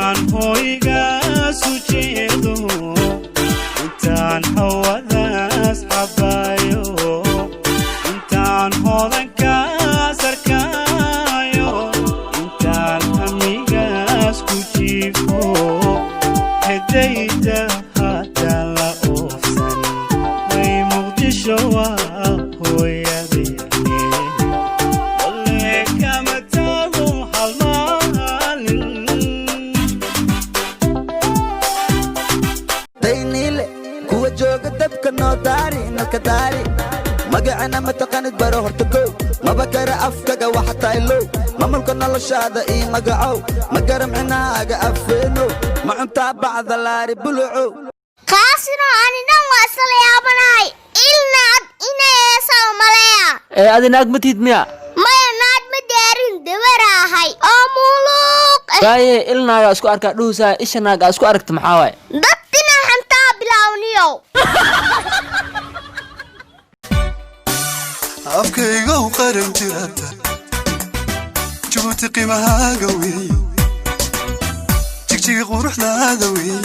Intaan hoygaas u jeedo, intaan hawadaas xabayo, intaan hodankaas arkaayo, intaan hamigaas ku jiifo, hedayda haddaan la oofsan way, Muqdisho waa hooyadeene, walle kama tago hal maalin. Dayniile kuwa jooga, dabka noo daari, nalka daari. Magacana ma taqaanid, baro horta gow. Maba kara afkaga waxa tahay low. Mamulka noloshaada ii magacow, ma garamcinaaga afeenow, ma cuntaa bacda laari bulucow. Kaasino ani dhan waa isla yaabanahay, ilnaad inay heesaa maleeya. Ee, adi naag ma tihid miya? Maya, naad ma daarin, dabaraahay oo muluuq ah. Waaye, il naagaa isku arkaa dhuhusaa, isha naagaa isku aragta, maxaa waaye? Dadtina xantaa bilawniyow. Afkaygow qaran jirata, Jabuuti qiimahaaga weeye, Jigjiga quruxdaada weeye.